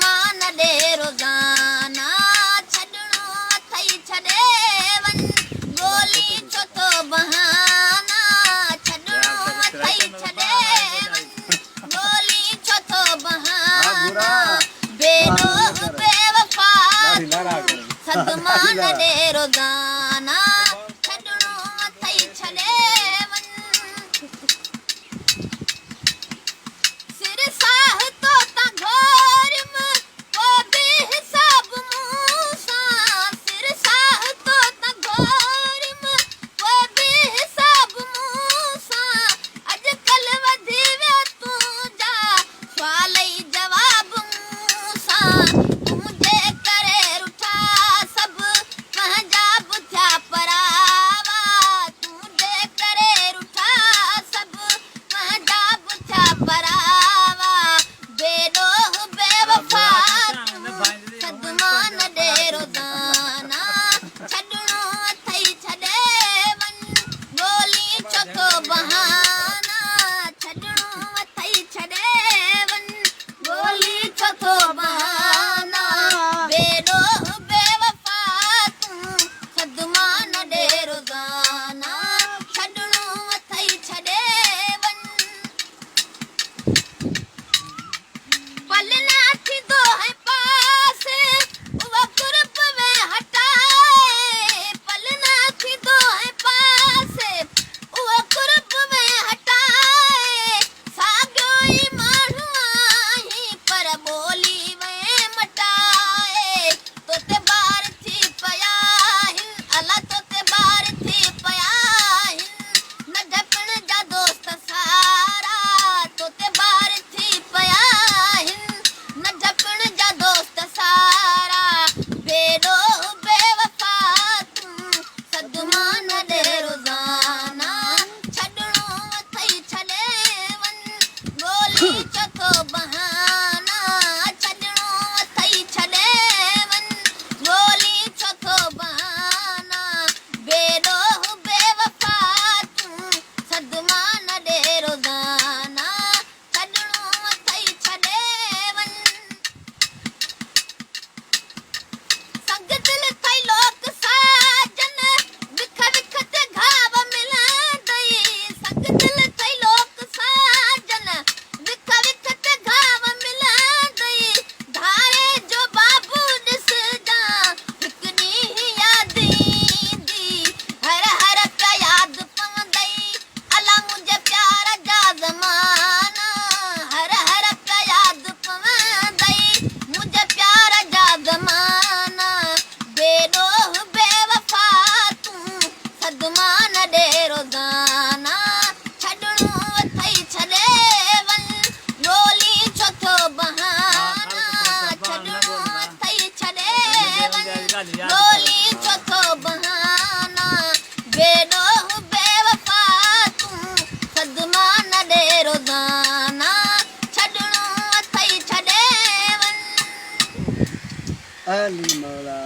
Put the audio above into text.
صدما نه ڏي روزانا، ڇڏڻو اٿئي ڇڏي وڃ، ڳولي ڇو ٿو بهانا، ڇڏڻو اٿئي ڇڏي وڃ، ڳولي ڇو ٿو بهانا، بي ڏوهه بي وفا تون، صدما نه ڏي روزانا، ڇڏڻو اٿئي ڇڏي وڃ. سر ساهه تو تان گهوريم، پوء به حساب مون سان، سر ساهه تو تان گهوريم، پوء به حساب مون سان، اڄڪلهه وڌي ويو تنهنجا سوال ئي جواب مون سان، تنهنجي ڪري رٺا سڀ پنهنجا به ٿيا پراوا، تنهنجي ڪري رٺا سڀ پنهنجا به ٿيا پراوا، بي ڏوهه بي وفا تون، صدما نه ڏي روزانا، ڇڏڻو اٿئي ڇڏي وڃ، ڳولين ڇو ٿو بهانا، ڇڏڻو اٿئي ڇڏي وڃ، ڳولين ڇو ٿو بهانا، بي ڏوهه بي وفا تون، صدما نه ڏي روزانا، ڇڏڻو اٿئي ڇڏي وڃ. پل نه ٿيندو هين پاس، اها قرب ۾ هٽائي، پل نه ٿيندو هين پاس، اها قرب ۾ هٽائي، ساڳيو ئي ماڻهو آهين، پر ٻولي وئين مٽائي، توتي بار ٿي پيا آهن، الا توتي بار ٿي پيا آهن، ننڍپڻ جا دوست سارا، توتي بار ٿي پيا آهن، ننڍپڻ جا دوست سارا، بي ڏوهه بي وفا تون، صدما نه ڏي روزانا، ڇڏڻو اٿئي ڇڏي وڃ، ڳولي ڇو ٿو بهانا، ڇڏڻو اٿئي ڇڏي وڃ، ڳولي ڇو ٿو بهانا، بي ڏوهه بي وفا تون، صدما نه ڏي روزانا، ڇڏڻو اٿئي ڇڏي وڃ. سنگ دل ٿئي لوڪ ساجن، وک وک تي گهاو ملندئي، سنگ دل ٿئي لوڪ ساجن، وک وک تي گهاو ملندئي، ڌاري جو بابو ڏسجان، هڪ ڏينهن ياد ايندي، هر هر پيا ياد پوندئي، الا منهنجي پيار جا زمانا، هر هر پيا ياد پوندئي، منهنجي پيار جا زمانا، بي ڏوهه بي وفا تون، صدما نه ڏي روزانا، ڇڏڻو اٿئي ڇڏي وڃ، ڳولين ڇو ٿو بهانا، ڇڏڻو اٿئي ڇڏي وڃ، ڳولين ڇو ٿو بهانا، بي ڏوهه بي وفا تون، صدما نه ڏي روزانا، ڇڏڻو اٿئي ڇڏي وڃ. علي مولا.